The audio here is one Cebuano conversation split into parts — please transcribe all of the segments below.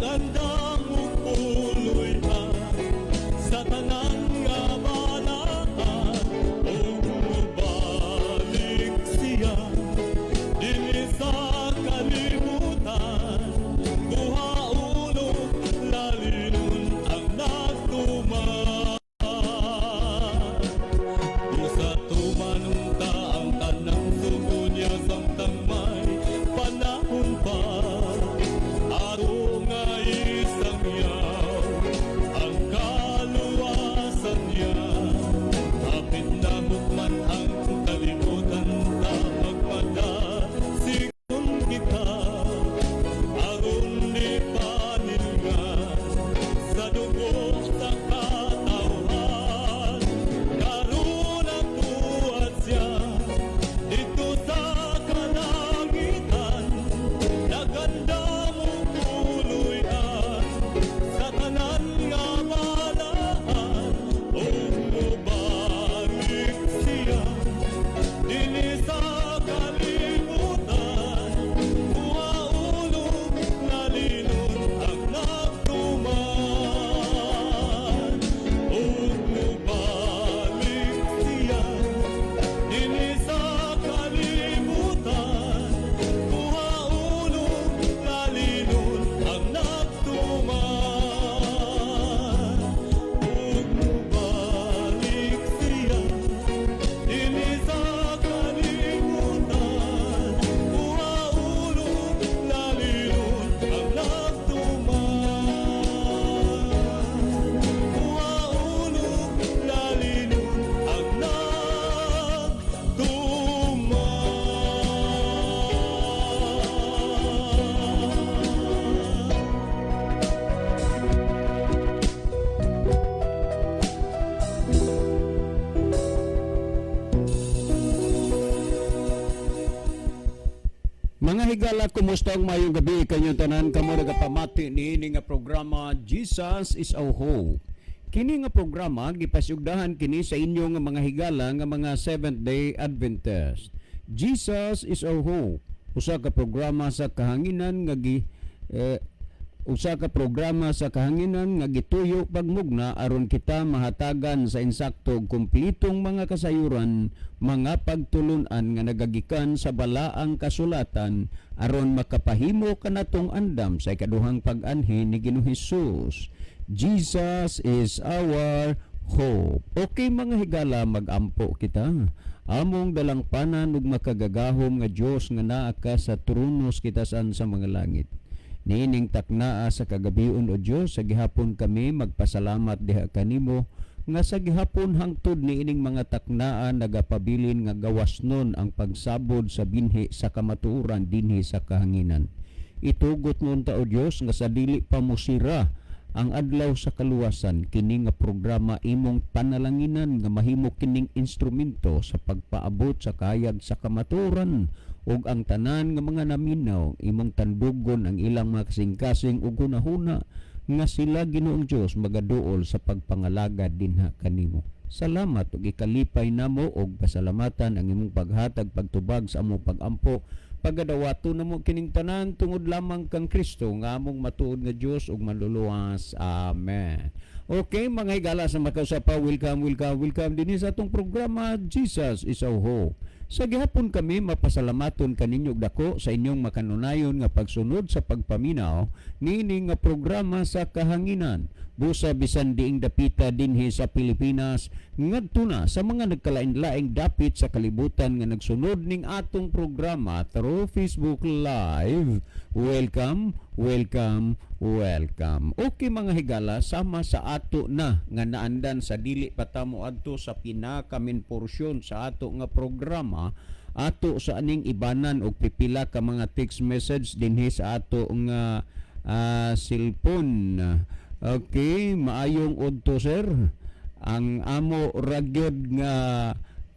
Nagandam og puloy-an sa tanan nga balaan, ug mobalik siya dinhi sa kalibutan, kuhaon ug lalinon ang nagtuman. Busa tumanon ta ang tanang sugo niya samtang may panahon pa, ato nga isangyaw ang kaluwasan niya. Hapit na hukman ang kalibutan, ta magmadasigon kita aron di paningan sa dugo sa katawhan. Karon nagtuad siya didto sa kalangitan, nagandam og puloy-an sa tanan nga balaan, ug mobalik siya dinhi sa kalibutan, kuhaon ug lalinon ang nagtuman, ug mobalik siya dinhi sa kalibutan, kuhaon ug lalinon ang nagtuman, ug mobalik siya dinhi sa kalibutan, kuhaon ug lalinon ang nagtuman, kuhaon ug lalinon ang nagtuman. Mga higala, kumusta ang mayong gabi kanyong tanan kamo nagapamati niini nga programa, Jesus is Our Hope. Kini nga programa gipasyugdahan kini sa inyo nga mga higala nga mga Seventh Day Adventist. Jesus is Our Hope. Usa ka programa sa kahanginan nga gituyo pagmugna aron kita mahatagan sa insakto ug kumplitong mga kasayuran, mga pagtulunan nga nagagikan sa balaang kasulatan aron makapahimo kanatong andam sa ikaduhang pag-anhi ni Ginoong Hesus. Jesus is our hope. Okay, mga higala, magampo kita. Among dalangpanan ug makagagahom nga Dios nga naa ka sa trono sa kitasan sa mga langit. Niining taknaa sa kagabion, o Dios, sa gihapon kami magpasalamat diha kanimo nga sa gihapon hangtod niining mga taknaa nagapabilin nga gawas nun ang pagsabod sa binhi sa kamatuoran dinhi sa kahanginan. Itugot nun ta, o Dios, nga sa dili pa mosira ang adlaw sa kaluwasan, kini nga programa imong panalanginan nga mahimo kining instrumento sa pagpaabot sa kahayag sa kamatuoran, ug ang tanan nga mga naminaw imong tandugon ang ilang mga kasing-kasing ug hunahuna nga sila, Ginoong Dios, magaduol sa pagpangalagad dinha kanimo. Salamat ug ikalipay namo og pasalamatan ang imong paghatag pagtubag sa among pagampo. Pagadawato namo kining tanan tungod lamang kang Kristo nga among matuod nga Dios ug manluluwas. Amen. Okay, mga higala sa makausap pa, welcome, welcome, welcome dinhi sa atong programa, Jesus is Our Hope. Sa gihapon kami mapasalamaton kaninyo og dako sa inyong makanunayon nga pagsunod sa pagpaminaw niini nga programa sa kahanginan. Busa bisan diing dapita dinhi sa Pilipinas ngadto na sa mga nagkalain-laing dapit sa kalibutan nga nagsunod ning atong programa through Facebook Live. Welcome, welcome, welcome. Okay, mga higala, sama sa ato na nga naandan sa dili pa ta moadto sa pinaka main porsyon sa ato nga programa, ato sa aning ibanan og pipila ka mga text message dinhi sa ato nga cellphone. Okay, maayong udto, sir. Ang amo ragyod nga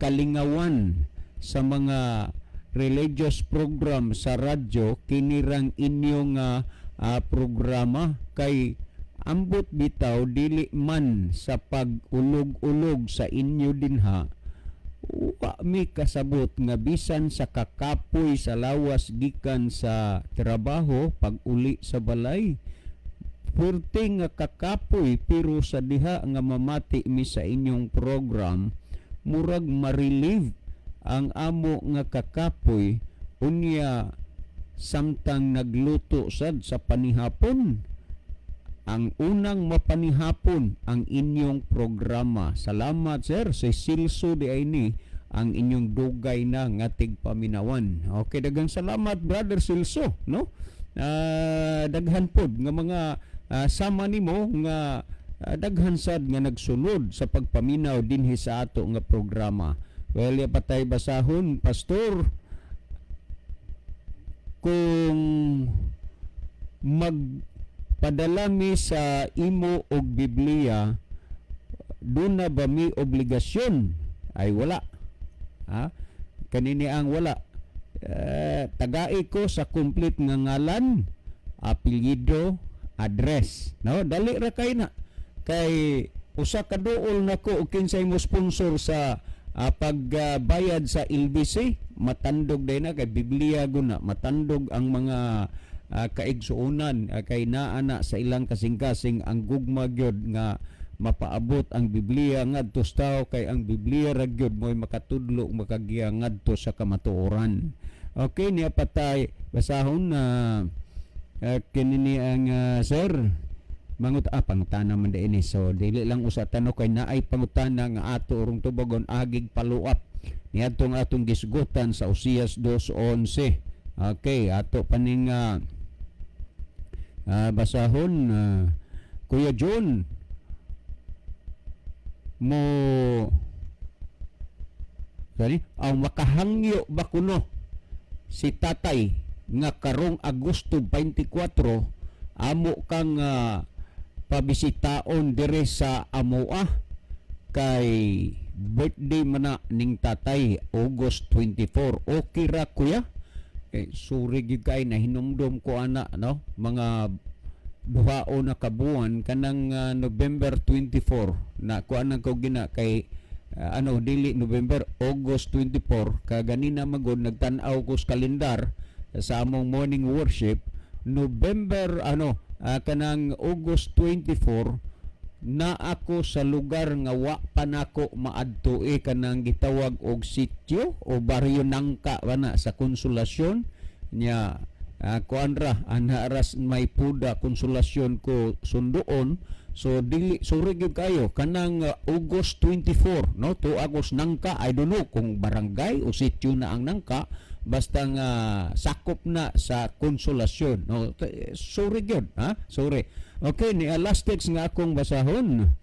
kalingawan sa mga religious program sa radyo kinirang inyong programa kay ambot bitaw dili man sa pag-ulog-ulog sa inyo dinha, wa mi kasabot nga bisan sa kakapoy sa lawas gikan sa trabaho, pag uli sa balay. Pwerte nga kakapoy, pero sa diha nga mamati mi sa inyong program, murag ma-relieve ang amo nga kakapoy. Unya samtang nagluto sad sa panihapon, ang unang mapanihapon ang inyong programa. Salamat, sir." Si Silso di ay ni ang inyong dugay na nga tigpaminawan. Okay, daghang salamat, Brother Silso, no? Daghan pod nga mga sama nimo nga daghan sad nga nagsunod sa pagpaminaw dinhi sa ato nga programa. Well, ya patay basahon, Pastor, kung magpadala mi sa imo og Biblia, duna ba mi obligasyon? Ay, wala. Ha? Kanini ang wala. Eh, tagai ko sa complete nga ngalan, apelyido, address. No, dali ra kay na. Kay usa ka duol nako og kinsay mo sponsor sa pagbayad sa LBC, matandog day na kay Biblia guna, matandog ang mga kaigsuonan kay naa na sa ilang kasing-kasing ang gugma gyud nga mapaabot ang Biblia ngadto sa tao, kay ang Biblia ra gyud mo'y makatudlo, makagiya ngadto sa kamatuoran. Okay, niya patay basahon na kinini ang sir mangut pangutana man ini. So dili lang usa tanong kay naay pangutana nga ato orong tubagon agig follow up niadtong atong gisgutan sa Osias 2:11. Okay, ato paning basahon. "Kuya John, mo sorry, ang makahangyo ba kuno si tatay nga karong Agosto 24 amo kang pabisitaon dire sa amoa kay birthday man na ning tatay August 24? Okay ra, kuya." Eh, sorry gyud kay nahinumdom ko ana, no, mga duha o na kabuan kanang November 24 na kuan ko gina kay ano, dili November, August 24. Kaganina magod nagtan-aw ko sa kalendar sa among morning worship, November ano kanang August 24 na ako sa lugar nga wa pa nako maadto eh, kanang gitawag og sitio o baryo Nangka ba na sa Konsolasyon nya. Kuan ra ana ras may puda Konsolasyon ko sunduon. So dili, sorry gyud kayo, kanang August 24, no, to August Nangka. I don't know kung barangay o sitio na ang Nangka, basta nga sakop na sa Konsolasyon, no. Sorry gyud ha, sorry. Okay, ni last text nga akong basahon.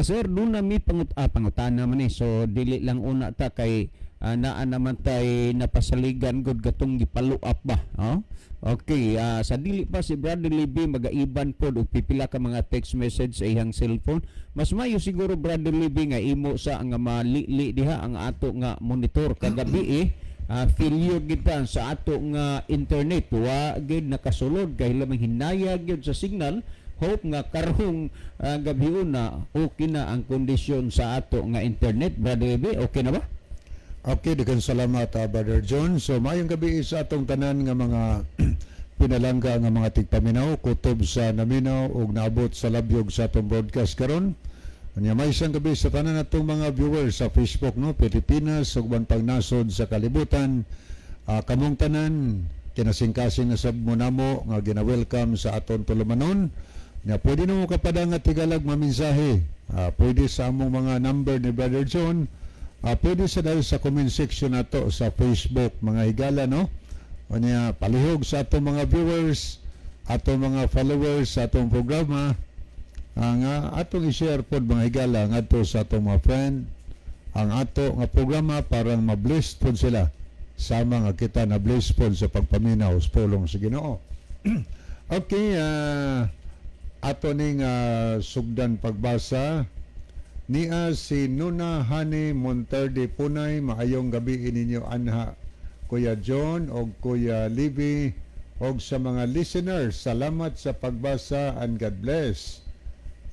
"Sir, duna mi pangutana man eh." So dili lang una ta kay naa naman tay napasaligan gud katong gipalo up ba, oh? Okay, sa dili pa si Brother Libby magaiban pod og pipila ka mga text message sa iyang cellphone. Mas mayo siguro, Brother Libby, nga imo sa nga malili diha ang ato nga monitor kagabi eh. Failure kita sa ato nga internet, wa gid nakasulod kay lamang hinaya gyud sa signal. Hope nga karong gabi una okay na ang kondisyon sa ato nga internet. Brother Libby, okay na ba? Okay, daghang salamat, Brother John. So maayong gabi sa atong tanan nga mga pinalangga nga mga tigpaminaw, kutob sa naminaw ug naabot sa labyog sa atong broadcast karon. Unya may isang gabi sa tanan natong mga viewers sa Facebook, no, Pilipinas ug uban pang nasod sa kalibutan. Kamong tanan, kinasingkasing na sab mo namo nga gina-welcome sa aton tulumanon. Nya pwede na mo kapada nga tigalag maminsahe. Pwede sa among mga number ni Brother John. Pwede sa dahil sa comment section nato sa Facebook, mga higala, no. Unya palihog sa atong mga viewers, atong mga followers sa atong programa nga atong i-share pod, mga higala, ngadto sa atong mga friend ang ato nga programa para ma-bless pod sila sama nga kita na bless pod sa pagpaminaw sa pulong sa Ginoo. Okay, ato ning sugdan pagbasa niya si Nuna Hani Monterde Punay. "Maayong gabi ninyo anha, Kuya John og Kuya Libby og sa mga listeners. Salamat sa pagbasa and God bless."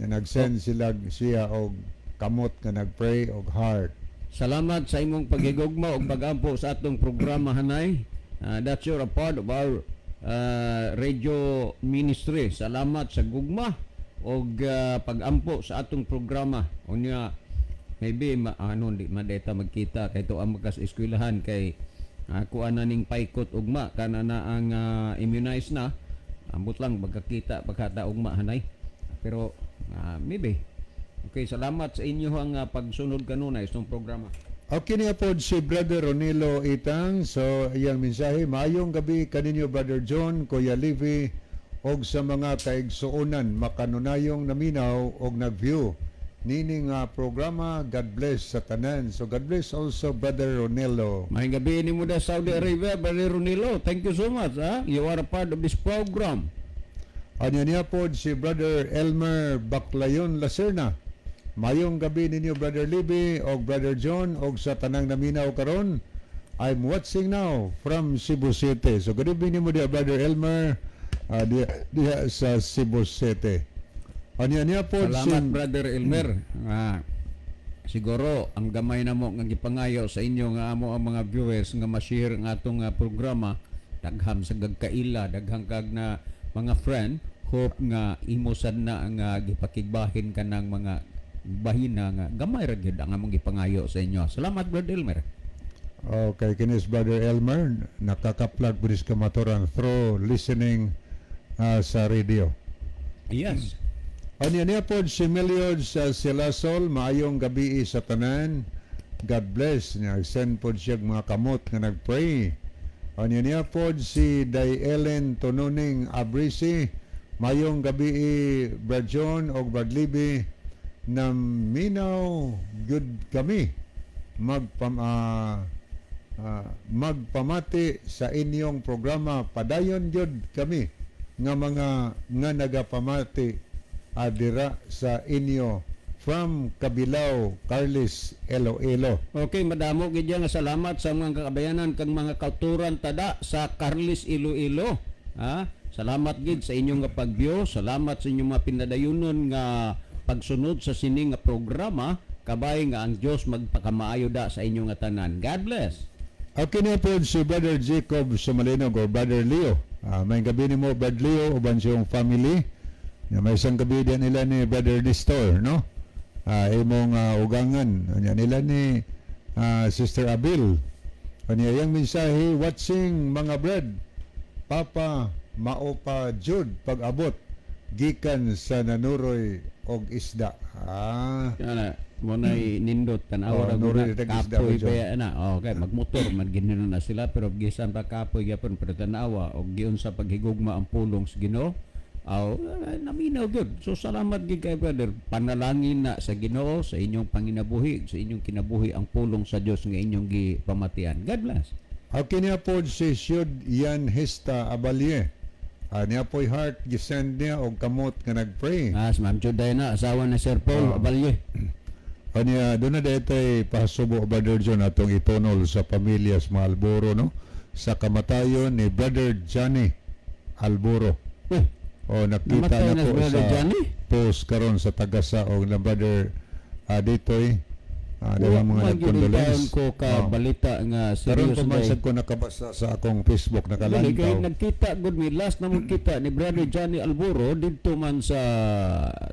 Ya, nag-send sila siya og kamot nga nag-pray og heart. Salamat sa imong pagigugma ug pag-ampo sa atong programa, Hanay. That's your a part of our Radio Ministry. Salamat sa gugma og pag-ampo sa atong programa. Unya maybe ano, di man deta magkita kay to ang magkas eskwelahan kay ako ana ning paikot ugma kana na ang immunize na. Ambot lang magkakita pagkata ugma hanay, pero maybe. Okay, salamat sa inyo ang pagsunod kanunay sa programa. Okay niya po si Brother Ronilo Itang. So, iyang mensahe, "Maayong gabi kaninyo, Brother John, Kuya Levi, og sa mga kaigsuonan makanunayong naminaw og nag-view nini nga programa. God bless sa tanan." So God bless also, Brother Ronelo. Maayong gabi nimo da Saudi Arabia, Brother Ronilo. Thank you so much, ha? You are a part of this program. Anya niya po si Brother Elmer Baclayon Lacerna. "Mayong gabi ninyo, Brother Libby og Brother John, og sa tanang naminaw karon. I'm watching now from Cebu City." So good evening nimo diha, Brother Elmer, diha, diha sa Cebu City. Anya niya po si Salamat, Brother Elmer. Siguro ang gamay na mo nga gipangayo sa inyo nga amo ang mga viewers nga ma-share ang atong programa dagham sa gagkaila, daghang kag na mga friend. Hope nga imo sad na ang gipakigbahin kanang mga bahina nga gamay ra gyud ang among gipangayo sa inyo. Salamat, Brother Elmer. Okay, kinis Brother Elmer, nakakaplag po dis kamaturan through listening sa radio. Yes. Anya niya po si Meliod sa Silasol, "Maayong gabi sa tanan. God bless." Niya send po siya mga kamot nga nagpray. Anya niya po si Day Ellen Tononing Abrisi, "Maayong gabi, Brad John og Brad Libby, naminaw good kami magpamati sa inyong programa. Padayon gyud kami nga mga nga nagapamati adira sa inyo from Kabilao, Carles, Iloilo." Okay, madamo gid nga salamat sa mga kakabayanan kang mga kauturan tada sa Carles, Iloilo. Ha? Salamat gid sa inyong nga pag-view, salamat sa inyong mga pinadayunon nga pagsunod sa sini nga programa. Kabay nga ang Dios magpakamaayo da sa inyong nga tanan. God bless. Okay na po si Brother Jacob Sumalinog or Brother Leo. May gabi ni mo, Brother Leo, uban siyang family. Ya, may isang gabi din nila ni Brother Nestor, no? Imong ugangan. Anya nila ni Sister Abil. Anya yang mensahe, "Watching, mga brad. Papa mao pa jud pag-abot gikan sa nanuroy og isda." Kana mo nay nindot tan-aw Oh, ra nuroy guna tag isda kapoy ba dyan? pa na. Okay, magmotor man gid na sila pero gisan pa kapoy gyapon, pero tan-awa og giunsa paghigugma ang pulong sa Ginoo. Aw, naminaw gyud. So salamat gid kay brother. Panalangin na sa Ginoo sa inyong panginabuhi, sa inyong kinabuhi ang pulong sa Dios nga inyong gipamatian. God bless. Okay niya po si Shud Yan Hesta Abalye. Niya po'y heart gisend niya og kamot nga nagpray. Si Ma'am Juday na asawa ni Sir Paul Abalye. Kanya doon na detay pasubo, Brother John, atong itunol sa pamilya sa mga Alboro, no, sa kamatayon ni Brother Johnny Alboro. Uy, O nakita namatay na na po si Brother sa Johnny? Post karon sa Tagasa og na brother ditoy daghang mga Wa man gyud nagkondolence. taon ko ka balita nga Karon serious pa man day. sad ko nakabasa sa akong Facebook, Dili kay nakalantaw. nagkita gud mi, last na mo kita ni Brother Johnny Alboro didto man sa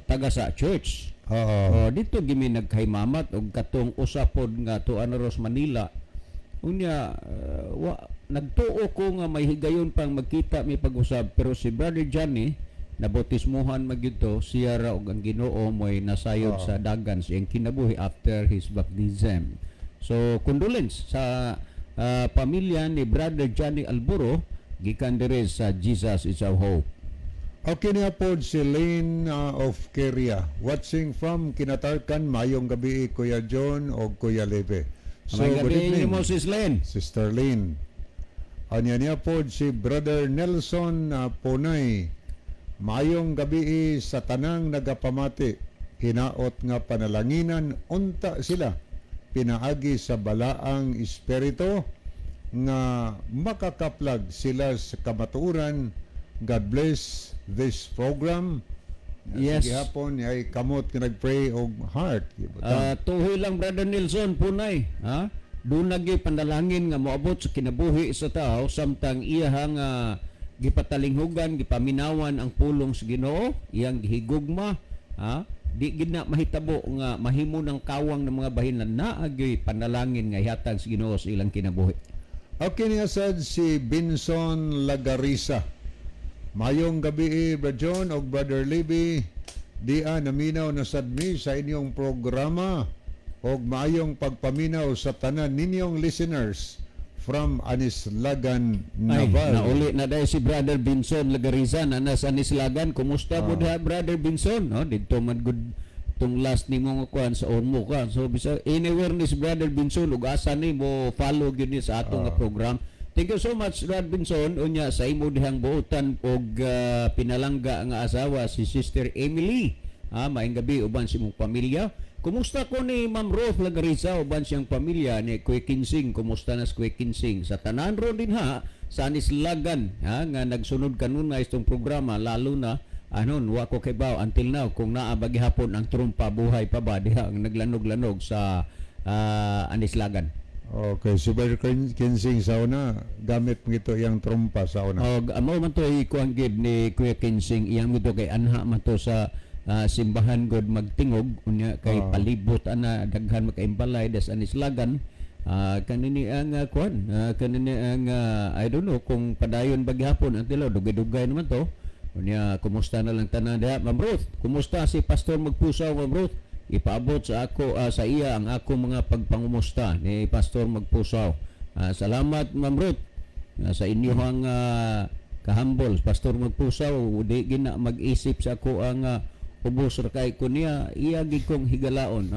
Tagasa Church. Oo. Oh, dito gimi nagkaimamat og katong usapod nga tuan Ros Manila. Unya wa nagtuo ko nga may higayon pang magkita may pag-usab, pero si Brother Johnny nabautismuhan magyud to siya ra og ang Ginoo mo'y nasayod sa dagan sa iyang kinabuhi after his baptism. So condolence sa pamilya ni Brother Johnny Alburo gikan diri sa Jesus Is Our Hope. Okay niya po si Lane of Keria. "Watching from Kinatarkan. Mayong gabi, Kuya John o Kuya Leve." So, So, good gabi evening, mo, Sis Lane. Sister Lane. Anya niya po si Brother Nelson Punay. "Mayong gabi sa tanang nagapamati. Hinaot nga panalanginan unta sila pinaagi sa Balaang Espiritu nga makakaplag sila sa kamatuoran. God bless this program." Yes. Gihapon ay kamot nga nagpray og heart. Tuhoy lang, Brother Nelson Punay, ha? Doon lagi panalangin nga moabot sa kinabuhi sa tao samtang iyahang Gipatalinghugan, gipaminawan ang pulong sa Ginoo, iyang gihigugma, ha? Di gid na mahitabo nga mahimo ng kawang ng mga bahin na naa gyoy panalangin nga ihatag sa Ginoo sa ilang kinabuhi. Okay niya sad si Binson Lagarisa. Mayong gabi, Brother John og Brother Libby. Dia naminaw na sad mi sa inyong programa og maayong pagpaminaw sa tanan ninyong listeners from Anislagan, Ay, Naval. nauli na dahil si Brother Binson Lagariza na nasa Anislagan. Kumusta po diha, Brother Binson? No, dito man good tong last nimo nga kuan sa Ormoc ka. So bisa anywhere ni si Brother Binson ug asa ni mo follow gyud ni sa atong nga program. Thank you so much, Brother Binson. Unya sa imo dihang buotan og pinalangga nga asawa, si Sister Emily. Ha, maayong gabi uban sa imong pamilya. Kumusta ko ni Ma'am Ruth Lagariza uban siyang pamilya ni Kuya Kinsing? Kumusta na si Kuya Kinsing? Sa tanan ron din ha, sa Anislagan, ha, nga nagsunod kanunay itong programa, lalo na anon wa ko kibaw until now kung naa ba gihapon ang trumpa, buhay pa ba diha ang naglanog-lanog sa Anislagan. Okay, si Brother Kinsing sa una, gamit mo ito iyang trumpa sa una. Og amo man to ikuang gid ni Kuya Kinsing, iyang gito kay anha man to sa simbahan god magtingog, unya kay palibot ana daghan makaimbalay des Anislagan. Kanini ang kuan, kanini ang I don't know kung padayon ba gihapon until now, dugay-dugay naman to. Unya kumusta na lang tanan diha, Ma'am Ruth? Kumusta si Pastor Magpusaw, Ma'am Ruth? Ipaabot sa ako, sa iya ang ako mga pagpangumusta ni Pastor Magpusaw. Salamat, Ma'am Ruth, sa inyong kahambol. Pastor Magpusaw, di gina mag-isip sa ako ang ubos ra kay ko niya, iya gid kong higalaon.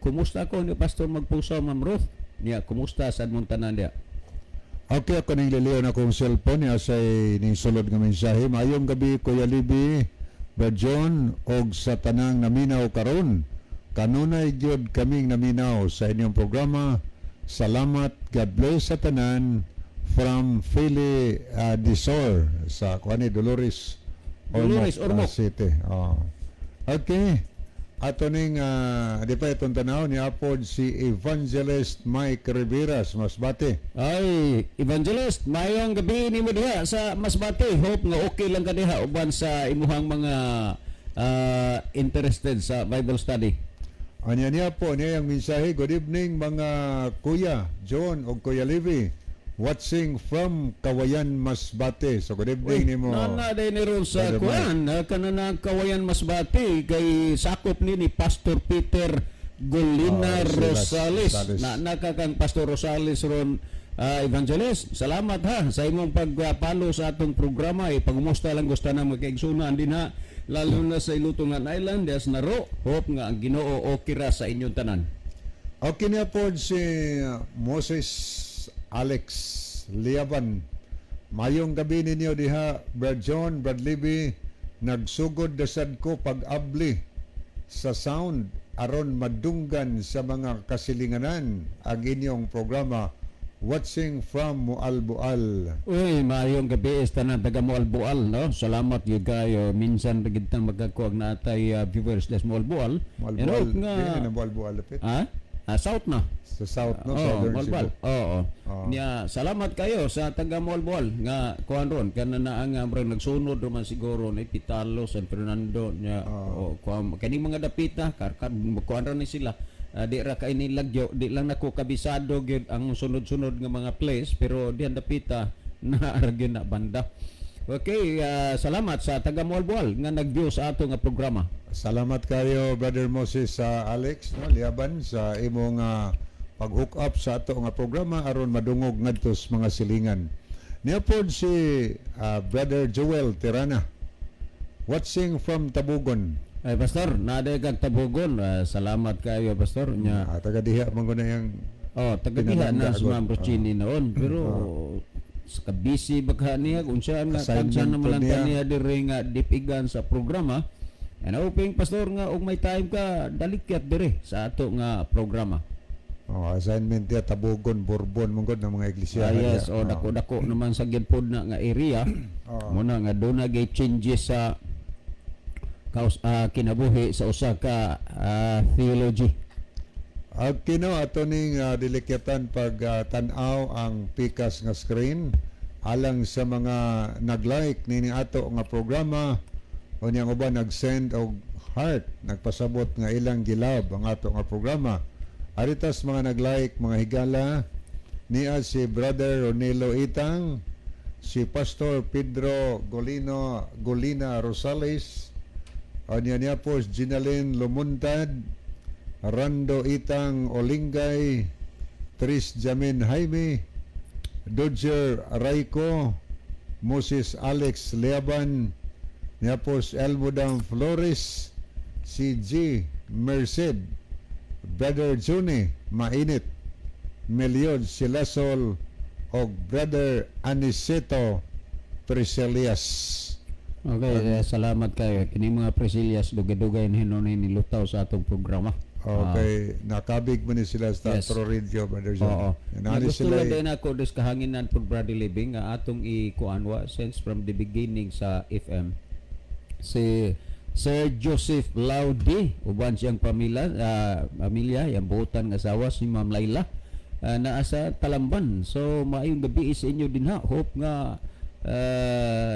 Kumusta ko ni Pastor Magpusaw, Ma'am Ruth? Niya kumusta sad mong tanan diha? Okay, ako ning liliyon akong cellphone niya sa ning sulod nga mensahe. Maayong gabi, Kuya Libby, Brad John, og sa tanang naminaw karon. Kanunay gyud kaming naminaw sa inyong programa. Salamat, God bless sa tanan from Philly Disor sa kuani Dolores Dolores, Ormoc. City. Oh. Okay. Ato ning di pa itong tanaw ni apod si Evangelist Mike Rivera sa Masbate. Ay, Evangelist, mayong gabi nimo diha sa Masbate. Hope nga okay lang ka diha uban sa imuhang mga interested sa Bible study. Anya niya po niya ang mensahe. Good evening, mga kuya John o Kuya Levi. Watching from Kawayan, Masbate. So good evening nimo. Nana din ni ron sa Brother. kuan, kanana Kawayan, Masbate, kay sakop ni Pastor Peter Golina Oh, Rosales. Rosales. Na nakakang Pastor Rosales ron, Evangelist. Salamat ha sa imong pagpalo sa atong programa. Pangumusta lang gusto na magkaigsunan din ha. Lalo na sa Ilutungan Island, des naro. Hope nga ang Ginoo okay ra sa inyong tanan. Okay niya po si Moses Alex Liaban. Mayong gabi ninyo diha, Brad John, Brad Libby. Nagsugod dasad ko pag-abli sa sound aron madunggan sa mga kasilinganan ang inyong programa. Watching from Mualbual. Uy, maayong gabi is tanan taga Moalboal, no? Salamat gyud kayo. Minsan ra gid tang magkakuag na atay viewers des Moalboal. Mualbual. And hope nga Dili na Mualbual lapit. Ah? Ah, south na. Sa south, no? Oo, Southern Moalboal. Cebu. Oo. Nya salamat kayo sa taga Moalboal nga kuan ron kana na ang murag nagsunod man siguro ni Pitalo, San Fernando nya o kuan kani mga dapita karkar kuan ra ni sila. Di ra kay ni lagyo, di lang nako kabisado gyud ang sunod-sunod nga mga place, pero diyan dapita na ra gyud na banda. Okay, salamat sa taga Moalboal nga nag-view sa ato nga programa. Salamat kayo, Brother Moses sa Alex, no, Liaban, sa imong pag-hook up sa ato nga programa aron madungog ngadto sa mga silingan. Niya pod si Brother Joel Tirana. Watching from Tabugon. Ay, Pastor, naa kag Tabugon. Salamat kayo, Pastor. Nya Taga diha man gud na yang Oh, taga diha na Pinalangga si Ma'am agad. Rochini noon. Pero sa kabisi baka niya kung siya nga Assignment tagsa naman po lang niya. niya diri nga dipigan sa programa. And hoping, Pastor, nga og may time ka dalikyat dire sa ato nga programa. Oh, assignment niya Tabugon, Bourbon man gud ng mga iglesia. Ah, yes, niya. oh, dako-dako naman sa gyud pod na nga area. Muna nga doon na gay changes sa kinabuhi sa usa ka theology. At kino ato ning dilikyatan pag tan-aw ang pikas nga screen. Alang sa mga nag-like nini ato nga programa, unya ang uban nag-send og heart, nagpasabot nga ilang gi-love ang ato nga programa. Aritas mga nag-like, mga higala, niya si Brother Ronelo Itang, si Pastor Pedro Golino Golina Rosales, unya niya po si Ginalyn Lumuntad, Rando Itang Olingay, Tris Jamin Jaime, Dodger Rayco, Moses Alex Leaban, niya po si Elmodam Flores, si G. Merced, Brother Juni Mainit, Meliod Silasol, og Brother Aniceto Priscilias. Okay, salamat kayo. Kini mga Priscilias, dugay-dugay na hinuon nilutaw sa atong programa. Okay, nakabig mo ni sila sa Tro Radio, Brother John. Oo. Yan, Na ani gusto sila lang din ako des kahanginan po, Brother Living, nga atong ikuanwa since from the beginning sa FM si Sir Joseph Laudi uban siyang pamilya, pamilya yang buotan nga asawa si Ma'am Laila, naa sa Talamban. So maayong gabi sa inyo dinha. Hope nga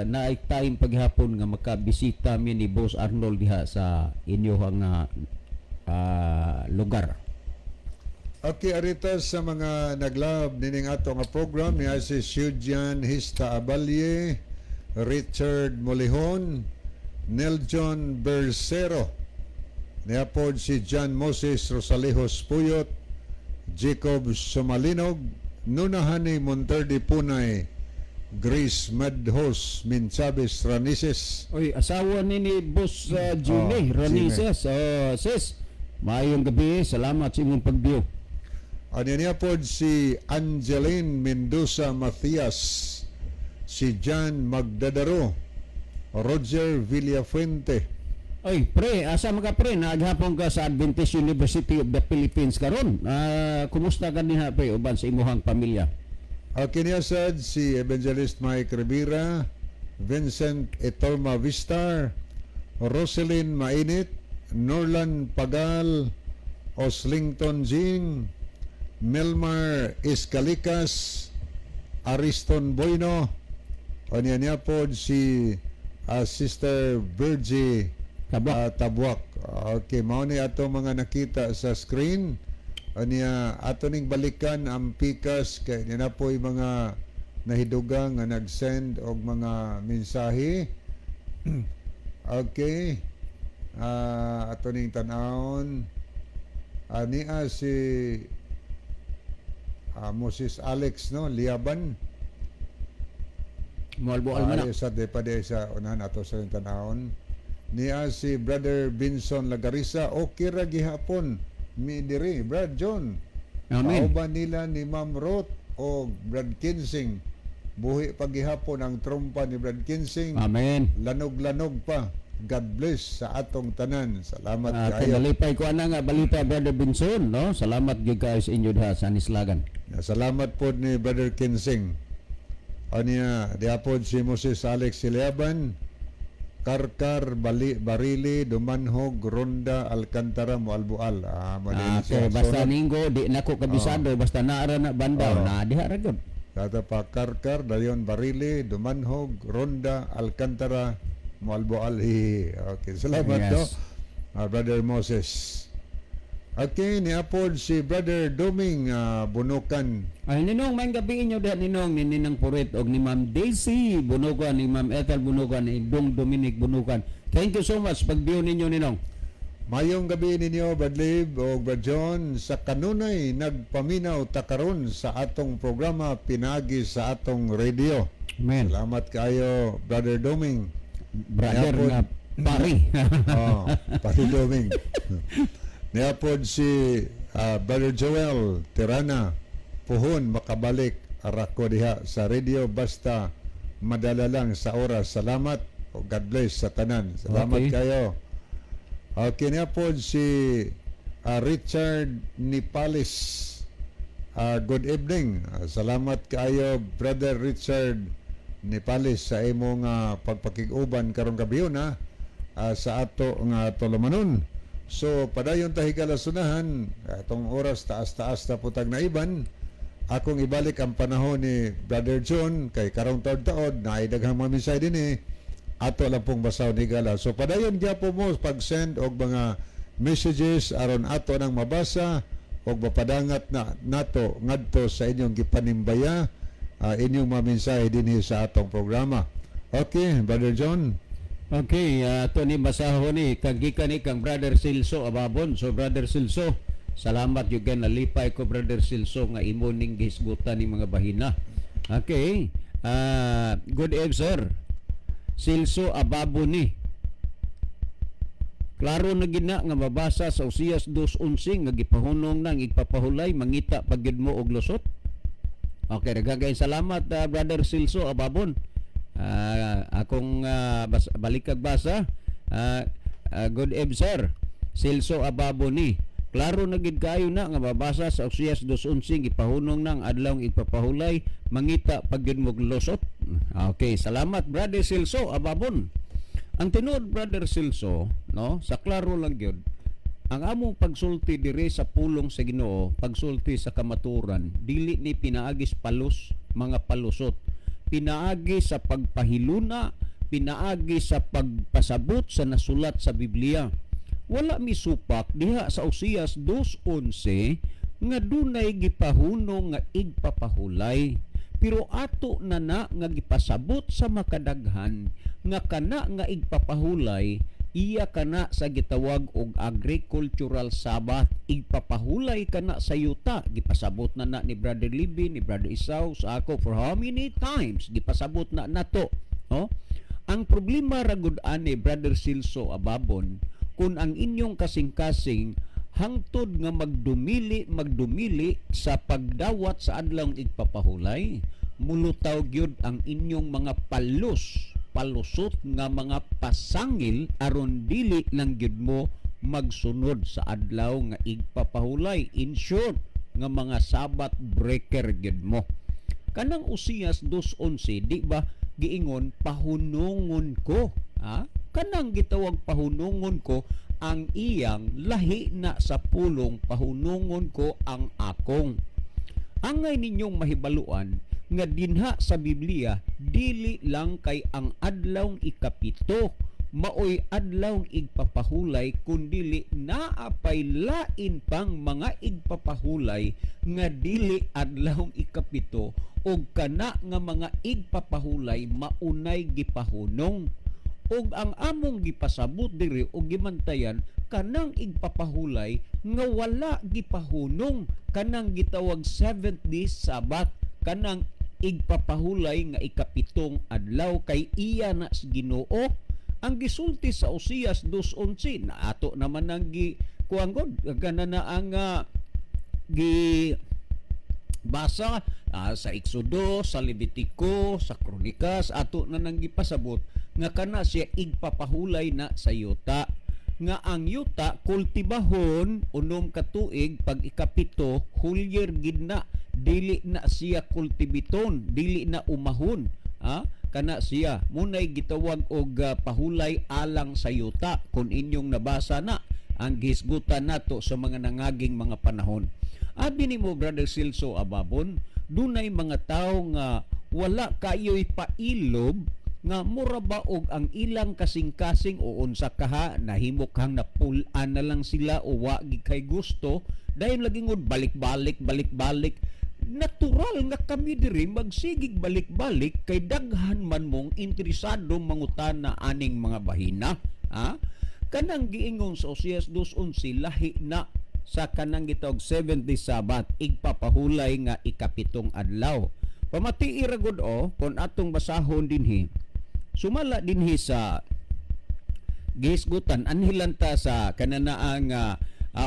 naay time paghapon nga makabisita mi ni Boss Arnold diha sa inyohang lugar. Okay, arita sa mga nag-love nining ato nga program niya si Shujan Hista Abalye, Richard Molihon, Neljon Bercero, niya po si John Moses Rosalejos Puyot, Jacob Sumalinog, Nunahani Monterde Punay, Grace Madhos Minchabes Ranises. Oy, asawa ni Boss Jimmy Oh, Ranises. Oh, sis, maayong gabi. Salamat sa imong pag-view. Ano niya po si Angeline Mendoza Matias, si John Magdadaro, Roger Villafuente. Oy, pre, asa man ka, pre? Naaghapon ka sa Adventist University of the Philippines karon. Kumusta ka dinha, pre, uban sa imuhang pamilya? Okay niya sad si Evangelist Mike Rivera, Vincent Etolma Vistar, Roselyn Mainit, Norlan Pagal, Oslington Jing, Melmar Escalicas, Ariston Boyno, Anya niya po si Sister Virgie Tabwak. Tabwak. Okay, mao ni ato mga nakita sa screen. Anya ato ning balikan ang pikas kay niya na po'y mga nahidugang nga nag-send og mga mensahe. Okay. Ato ning tan-awon. Niya si Moses Alex, no, Liaban. Mualbual man na. Ay, sa de pa de sa unahan ato sa tan-awon. Niya si Brother Vinson Lagarisa, okay ra gihapon mi diri, Brad John. Amen. Kauban nila ni Ma'am Ruth o Brad Kinsing. Buhi pa gihapon ang trompa ni Brad Kinsing. Amen. Lanog-lanog pa. God bless sa atong tanan. Salamat Kay kaayo. nalipay ko ana nga balita, Brother Binson, no? Salamat gyud kaayo sa inyo diha sa Anislagan. Salamat po ni Brother Kinsing. Anya, diapod si Moses Alex Siliaban, Karkar, Bali, Barili, Dumanhog, Ronda, Alcantara, Mualbual. Mo din Okay, siya. basta Sunod, ninggo di nako kabisado, basta naara na bandaw na diha ra gyud. Tata pa Karkar, Dayon Barili, Dumanhog, Ronda, Alcantara, Mualbual. Hihi. Okay, salamat no. Brother Moses. Okay, niapod si Brother Doming Bunukan. Ay, Ninong, may gabi inyo diha, Ninong, ni Ninang Purit og ni Ma'am Daisy Bunukan, ni Ma'am Ethel Bunukan, ni Dong Dominic Bunukan. Thank you so much pag-view ninyo, Ninong. Mayong gabi ninyo, Brad Liv o Brad John, sa kanunay nagpaminaw takaron sa atong programa pinagi sa atong radio. Amen. Salamat kayo, Brother Doming. Brother Niapod. nga pari. Oh, pari Doming. Niapod si Brother Joel Tirana, puhon makabalik arako diha sa radio basta madala lang sa oras. Salamat. O God bless sa tanan. Salamat kayo. Okay, niapod si Richard Nipalis. Good evening. Salamat kaayo, Brother Richard Nipalis, sa imong pagpakig-uban karong gabi na sa ato nga tulumanon. So padayon ta higala sunahan atong oras, taas-taas na putag na iban. Akong ibalik ang panahon ni Brother John kay karong taod-taod na daghang mga mensahe dinhi, ato lang pong basahon higala. So padayon gyapon mo pag-send og mga messages aron ato nang mabasa og mapadangat na nato ngadto sa inyong gipanimbaya inyong mga mensahe dinhi sa atong programa. Okay, Brother John. Okay, ato ni basahon ni kag gikan ni kang Brother Silso Ababon. So Brother Silso, salamat gyud kay nalipay ko, Brother Silso, nga imo ning gihisgutan ni mga bahina. Okay. Good eve, sir. Silso Ababon ni. Klaro na gina nga mabasa sa Osias 2:11 nga gipahunong nang igpapahulay, mangita pa gyud mo og lusot. Okay, daghang kayong salamat, Brother Silso Ababon. Akong balikag basa. Good eve, sir. Silso Ababon ni. Klaro na gid kayo na nga mabasa sa Osias 2:11 gipahunong nang adlaw igpapahulay, mangita pa gyud mo og lusot. Okay, salamat, Brother Silso Ababon. Ang tinuod, Brother Silso, no, sa klaro lang gyud, ang among pagsulti diri sa pulong sa Ginoo, pagsulti sa kamaturan, dili ni pinaagis palos, mga palusot. Pinaagi sa pagpahiluna, pinaagi sa pagpasabot sa nasulat sa Biblia. Wala mi supak diha sa Osias 2:11 nga dunay gipahunong nga igpapahulay. Pero ato na na nga gipasabot sa makadaghan nga kana nga igpapahulay iya kana sa gitawag og agricultural Sabbath, igpapahulay kana sa yuta. Gipasabot na na ni Brother Libby, ni Brother Isaw, sa ako, for how many times gipasabot na nato, no? Ang problema ra gud ani, Brother Silso Ababon, kung ang inyong kasing-kasing hangtod nga magdumili magdumili sa pagdawat sa adlawng igpapahulay, mulutaw gyud ang inyong mga palos palusot nga mga pasangil aron dili lang gyud mo magsunod sa adlaw nga igpapahulay. In short, nga mga Sabbath breaker gyud mo. Kanang Osias 2:11, di ba giingon pahunungon ko, ha? Kanang gitawag pahunungon ko ang iyang lahi na sa pulong pahunungon ko ang akong. Angay ninyong mahibaluan nga dinha sa Biblia dili lang kay ang adlawng ikapito maoy adlawng igpapahulay, kundili naapay lain pang mga igpapahulay nga dili adlawng ikapito, ug kana nga mga igpapahulay maunay gipahunong. Ug ang among gipasabot diri og gimantayan kanang igpapahulay nga wala gipahunong, kanang gitawag seventh day Sabbath, kanang igpapahulay nga ikapitong adlaw, kay iya na sa Ginoo ang gisulti sa Osias 2:11 na ato naman ang gi kuan god kana na ang gi basa sa Exodo, sa Levitico, sa Kronikas, ato na nang gipasabot nga kana siya igpapahulay na sa yuta, nga ang yuta kultibahon 6 ka tuig, pag ikapito hulyer gid na, dili na siya kultibiton, dili na umahon, ha? Kana siya munay gitawag og pahulay alang sa yuta, kung inyong nabasa na ang gihisgutan nato sa mga nangaging mga panahon. Abi nimo, Brother Silso Ababon, dunay mga tawo nga wala kayo'y pailob nga mura ba og ang ilang kasing-kasing o unsa kaha nahimo kang napul-an na lang sila o wa gid kay gusto, dayon lagi ngod balik-balik balik-balik. Natural nga kami diri magsigig balik-balik kay daghan man mong interesado mangutana aning mga bahina, ha? Kanang giingon sa Osias 2:11 lahi na sa kanang gitawag 70 Sabbath, igpapahulay nga ikapitong adlaw. Pamatii ra gud o kung atong basahon dinhi, sumala dinhi sa gihisgutan, anhilan ta sa kananaang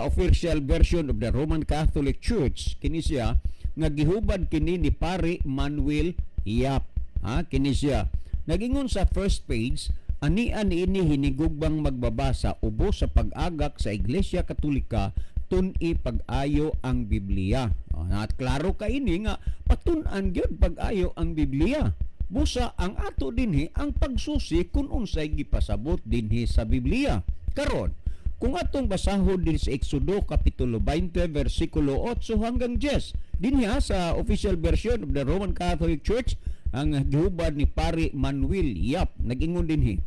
official version of the Roman Catholic Church. Kini siya nga gihubad kini ni Pare Manuel Yap, ha? Kini siya nagingon sa first page, ania niini hinigugbang magbabasa ubos sa pag-agak sa Iglesia Katolika, tun-i pag-ayo ang Biblia. Oh, at klaro ka ini nga patun-an gyud pag-ayo ang Biblia. Busa ang ato dinhi ang pagsusi kung unsay gipasabot dinhi sa Biblia. Karon, Kung atong basahon din sa Exodo kapitulo 20 versikulo 8 hanggang 10 dinhi sa official version of the Roman Catholic Church ang gihubad ni Pare Manuel Yap, nag-ingon dinhi: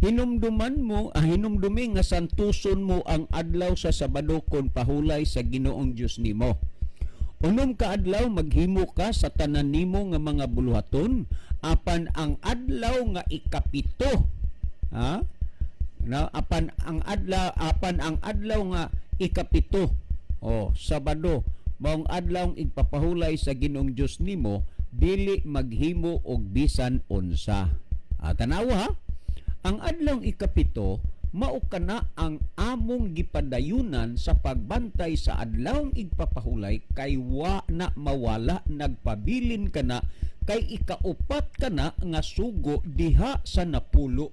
"Hinumduman mo, hinumdumi nga santuson mo ang adlaw sa Sabado kon pahulay sa Ginoong Dios nimo. 6 ka adlaw maghimo ka sa tanan nimo nga mga buluhaton, apan ang adlaw nga 7, ha? Na apan ang adlaw nga 7, oh, Sabado, maong adlaw igpapahulay sa Ginoong Dios nimo, dili maghimo og bisan unsa." Ah, tanawa ha. Ang adlaw 7 mao kana ang among gipadayunan sa pagbantay sa adlawng igpapahulay kay wa na mawala, nagpabilin kana kay 4 kana nga sugo diha sa 10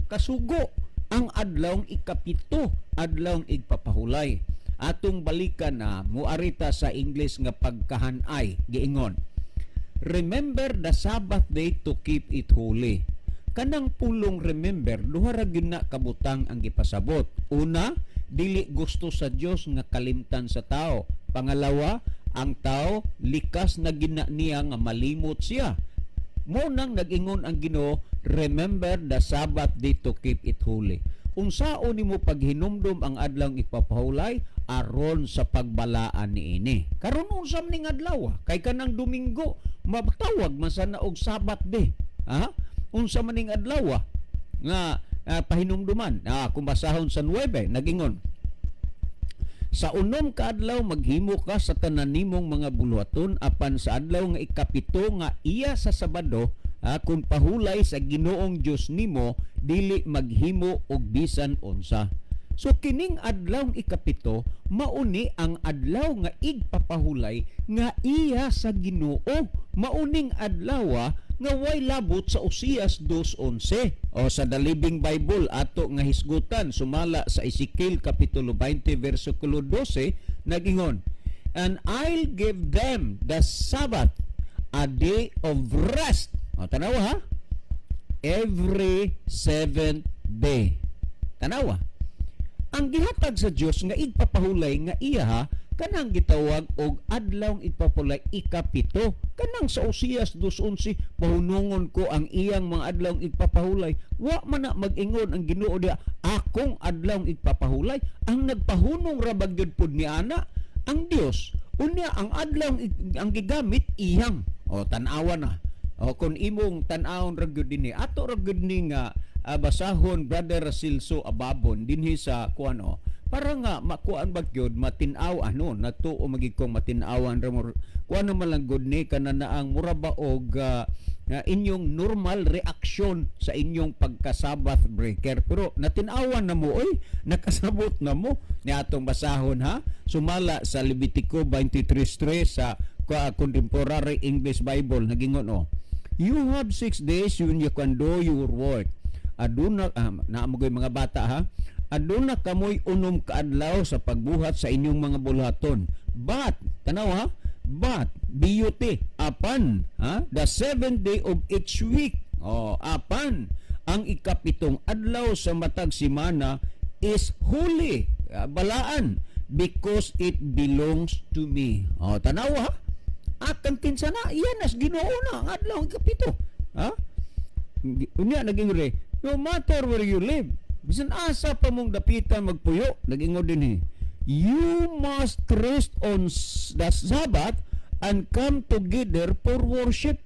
ka sugo. Ang adlawng 7, adlawng igpapahulay. Atong balikan na muarita sa English nga pagkahanay, giingon, "Remember the Sabbath day to keep it holy." Kanang pulong "remember", duha ra gyud na kabutang ang gipasabot. Una, dili gusto sa Dios nga kalimtan sa tao. Pangalawa, ang tao likas na gina niya nga malimot siya. Mo nang nag-ingon ang Ginoo, "Remember the Sabbath day to keep it holy." Unsaon nimo paghinumdum ang adlaw ipapahulay? Aron sa pagbalaan niini. Karon unsa man ning adlaw? Kay kanang Domingo matawag man sana og Sabbath day. Ha? Unsa man ning adlaw nga pahinumduman? Ah, kung basahon sa 9, nagingon, "Sa 6 ka adlaw maghimo ka sa tanan nimong mga buluhaton, apan sa adlaw nga 7 nga iya sa Sabado, kun pahulay sa Ginoong Dios nimo, dili maghimo og bisan unsa." So kining adlaw 7 mauni ang adlaw nga igpapahulay nga iya sa Ginoo. Mauning adlaw nga way labot sa Osias 2:11. O sa The Living Bible ato nga hisgutan sumala sa Ezekiel kapitulo 20 versikulo 12, nagingon, "And I'll give them the Sabbath, a day of rest." O tanawa ha, every seventh day. Tanawa, ang gihatag sa Dios nga igpapahulay nga iya ha, kanang gitawag og adlaw igpapahulay 7. Kanang sa Osias 2:11, "Pahunungon ko ang iyang mga adlaw igpapahulay." Wa man na mag-ingon ang Ginoo diha, "Akong adlaw igpapahulay." Ang nagpahunong ra ba gyud pud ni ana ang Dios. Unya ang adlaw ang gigamit iyang. O tan-awa na. O kung imong tan-awon ra gyud dinhi, ato ra gyud ni nga basahon, Brother Celso Ababon, dinhi sa kuan o para nga makuan ba gyud, matin-aw ano natuo magig kong matin-awan ra mo kuan naman lang gud ni kana na ang mura ba og inyong normal reaksyon sa inyong pagka-Sabbath breaker, pero natin-awan na mo, oy, nakasabot na mo ni atong basahon ha, sumala sa Levitico 23:3 sa Contemporary English Bible, nagingon oh, "You have 6 days when you can do your work." Aduna naa mo mga bata ha. "Aduna kamoy 6 ka adlaw sa pagbuhat sa inyong mga buluhaton. But, tanaw ha, but, beauty, apan, ha, the seventh day of each week." Oh, apan, ang 7 adlaw sa matag simana is holy, balaan, because it belongs to me. Oh, tanaw ha. Akan kinsa na, iyan as Ginoo na ang adlaw 7. Ha? Unya naging re, "No matter where you live," bisan asa pa mong dapitan magpuyo, nagingon din eh, "you must rest on the Sabbath and come together for worship."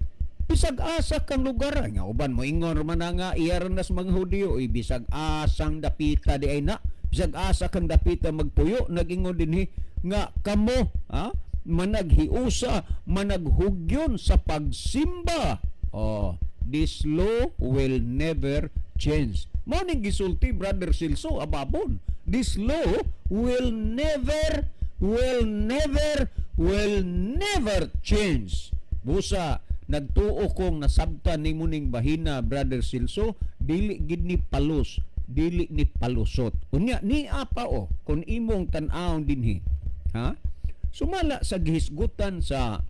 Bisag asa kang lugar nga uban mo ingon man na nga iya ra na sa mga Hudiyo, oy, bisag asang dapita di ay na, bisag asa kang dapita magpuyo, nagingon dinhi nga kamo ha managhiusa, managhugyon sa pagsimba. Oh, this law will never change. Mao ning gisulti, Brother Celso Ababon, this law will never, will never, will never change. Busa nagtuo kong nasabtan nimo ning bahina, Brother Celso, dili gid ni palus, dili ni palusot. Unya ni apa o kung imong tan-awon dinhi ha, sumala sa gihisgutan sa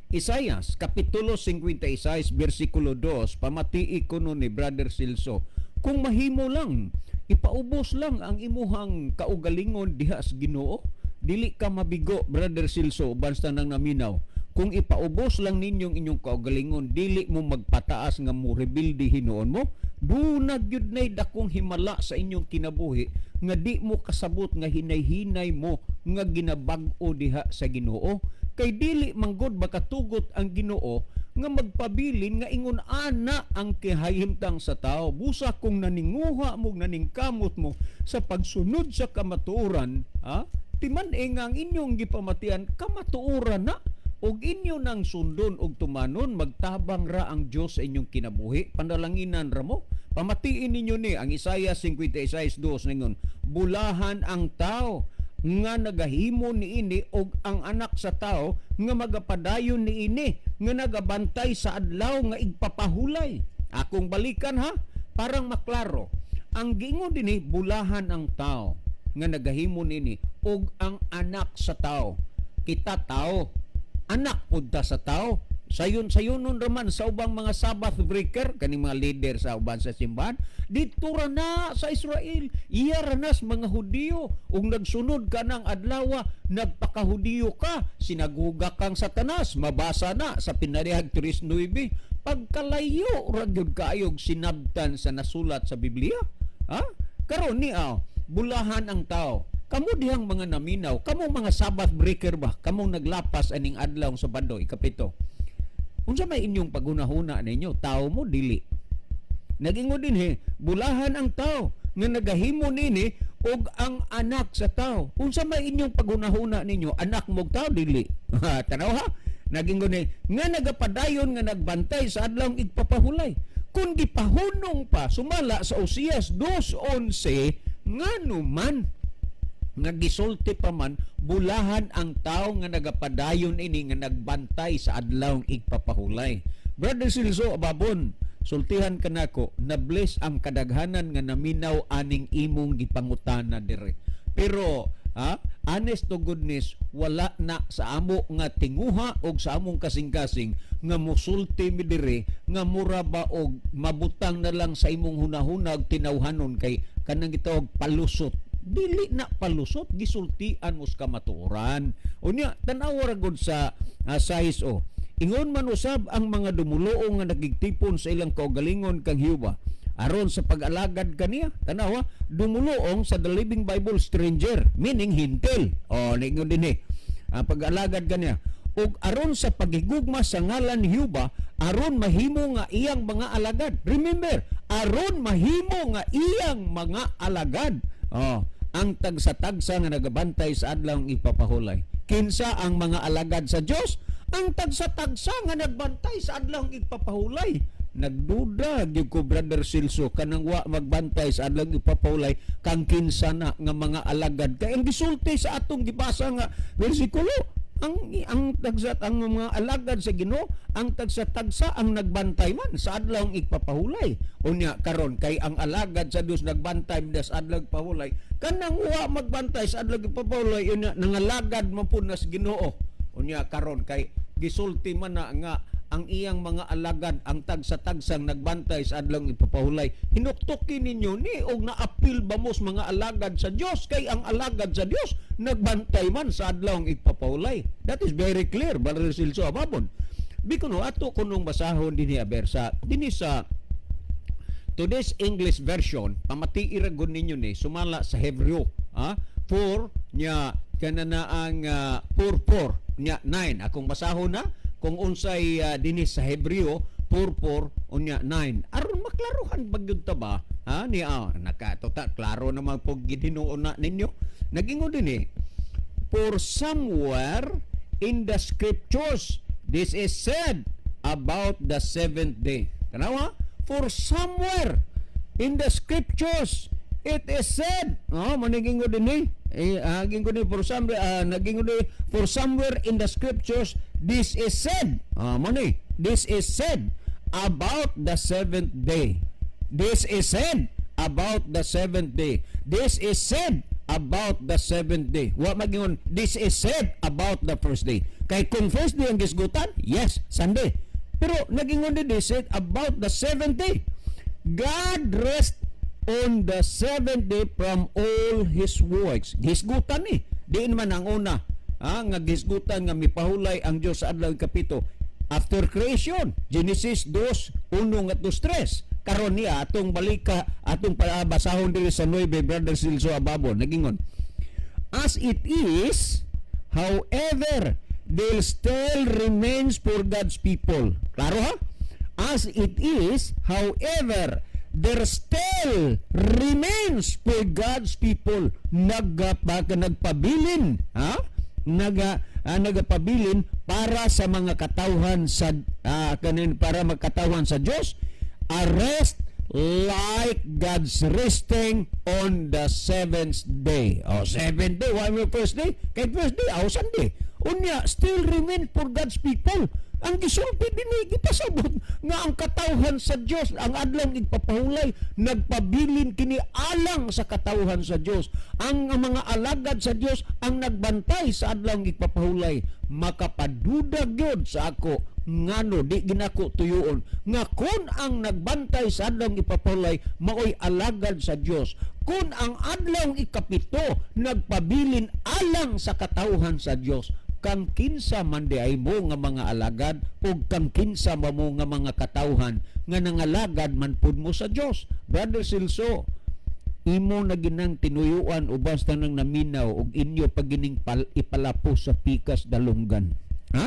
Isayas kapitulo 56 bersikulo 2, pamatii ko ni Brother Celso kung mahimo lang. Ipaubos lang ang imuhang kaugalingon diha sa Ginoo. Dili ka mabigo, Brother Silso, uban sa nang naminaw. Kung ipaubos lang ninyong inyong kaugalingon, dili mo magpataas nga mo rebelde hinuon mo, duna gyud nay dakong himala sa inyong kinabuhi nga di mo kasabot nga hinay-hinay mo nga ginabag-o diha sa Ginoo. Kay dili manggod makatugot ang Ginoo nga magpabilin nga ingon ana ang kihahimtang sa tao. Busa kung naninguha mo, naningkamot mo sa pagsunod sa kamatuoran, ha? Timan e nga ang inyong gipamatian kamatuoran na ug inyo nang sundon og tumanon, magtabang ra ang Dios sa inyong kinabuhi. Panalanginan ra mo. Pamatiin ninyo ni ang Isaiah 56:2, ningon, "Bulahan ang tao nga nagahimo niini og ang anak sa tao nga magapadayon niini, nga nagabantay sa adlaw nga igpapahulay." Akong balikan ha, parang maklaro. Ang giingon dinhi, bulahan ang tao nga nagahimo niini og ang anak sa tao. Kita tao, anak pud ta sa tao. Sayon sayunon raman sa ubang mga Sabbath breaker, kaning mga leader sa uban sa simbahan, didto ra na sa Israel, iya ra nas mga Hudiyo. Ug nagsunod ka ng adlaw, nagpakahudiyo ka, sinaguga kang Satanas. Mabasa na sa Pinarihag 3:9. Pagkalayo ra gyud kaayog sinabtan sa nasulat sa Biblia, ha? Karon ni aw, bulahan ang tao. Kamo dihang mga naminaw, kamo mga Sabbath breaker ba, kamong naglapas aning adlaw sa Sabado 7, unsa may inyong paghunahuna ninyo? Tao mo, dili? Nagingon dinhi, bulahan ang tao nga nagahimo nini og ang anak sa tao. Unsa may inyong paghunahuna ninyo? Anak mo tao, dili? Tanaw ha. Nagingon ni nga nagapadayon nga nagbantay sa adlaw igpapahulay. Kung gipahunong pa sumala sa Osias 2:11, ngano man nga gisulti pa man, bulahan ang tao nga nagapadayon ini nga nagbantay sa adlaw igpapahulay. Brother Silso Ababon, sultihan kanako, na bless ang kadaghanan nga naminaw aning imong gipangutana dire. Pero ha, honest to goodness, wala na sa amo nga tinguha og sa among kasing-kasing nga musulti mi dire nga mura ba og mabutang na lang sa imong hunahuna og tinawhanon kay kanang gitawag palusot. Dili na palusot, gisultian mo sa kamatuoran. Unya, tan-awa ra gud sa size o. Ingon man usab ang mga dumuluong nga nagigtipon sa ilang kaugalingon kang Jehova aron sa pag-alagad kaniya. Tanawa, dumuluong sa The Living Bible, stranger, meaning Hentil. O, ningon din eh. Ang pag-alagad kaniya ug aron sa paghigugma sa ngalan ni Jehova, aron mahimo nga iyang mga alagad. Remember, aron mahimo nga iyang mga alagad. Oh, ang tagsa-tagsa nga nagabantay sa adlaw ipapahulay. Kinsa ang mga alagad sa Dios? Ang tagsa-tagsa nga nagbantay sa adlaw ipapahulay. Nagduda gyud ko, Brother Silso, kanang wa magbantay sa adlaw ipapahulay, kang kinsa na nga mga alagad, kay ang gisulti sa atong gibasa nga bersikulo, ang tagsat ang mga alagad sa Ginoo ang tagsa-tagsa ang nagbantay man sa adlaw igpapahulay. Unya karon, kay ang alagad sa Dios nagbantay man sa adlaw igpapahulay, kanang wa magbantay sa adlaw igpapahulay, unya nangalagad man pud na sa Ginoo. Unya karon, kay gisulti man na nga ang iyang mga alagad ang tagsa-tagsang nagbantay sa adlaw ipapahulay, hinuktukin ninyo ni og naapil ba mo sa mga alagad sa Dios, kay ang alagad sa Dios nagbantay man sa adlaw ipapahulay. That is very clear, Brother Silso Ababon. Biko no ato kunong basahon dinhi bersa dinhi sa Today's English Version. Pamatii ra gud ninyo ni sumala sa Hebreo, ha? 4 nya kanana ang 4 4 nya 9. Akong basahon na kung unsay dinhi sa Hebreo 4 4 unya 9, aron maklaruhan ba gyud ta ba, ha? Ni naka tota klaro naman po gid hinuon na ninyo. Nagingon din eh, "For somewhere in the scriptures this is said about the seventh day." Tanawa, "For somewhere in the scriptures it is said." Oh, maniging ko din eh. Eh, aging ko din for somewhere, naging ko din, "For somewhere in the scriptures this is said." Ah, mo ni, "This is said about the seventh day. This is said about the seventh day. This is said about the seventh day." Wa magingon, "This is said about the first day." Kay kung first day ang gisgutan, yes, Sunday. Pero nagingon din, "This said about the seventh day. God rest on the seventh day from all his works. Hisgutan ni. Diin man ang una, ha, nga gisgutan nga mipahulay ang Dios sa adlaw ikapito? After creation, Genesis 2:1 ngadto 3. Karon niya atong balika, atong basahon diri sa 9, Brother Silso Ababo, nagingon. As it is, however, there still remains for God's people. Klaro ha? As it is, however, there still remains for God's people. Nagpabilin, ha? Nagapabilin para sa mga katawhan sa kanin para magkatawhan sa Dios, a rest like God's resting on the seventh day. Oh, seventh day, why mo first day? Kay first day, aw Sunday. Unya, still remain for God's people. Ang gisulti dinhi, gipasabot nga ang katawhan sa Dios, ang adlaw igpapahulay, nagpabilin kini alang sa katawhan sa Dios. Ang mga alagad sa Dios ang nagbantay sa adlaw igpapahulay. Makapaduda gyud sa ako ngano di ginako tuyuon nga kun ang nagbantay sa adlaw ipapahulay maoy alagad sa Dios, kun ang adlaw ikapito nagpabilin alang sa katawhan sa Dios, kang kinsa man di ay mo nga mga alagad ug kang kinsa man mo nga mga katawhan nga nangalagad man pud mo sa Dios? Brother Silso, imo na ginang tinuyuan ubas tanang naminaw ug inyo pagining ipalapos sa pikas dalunggan, ha?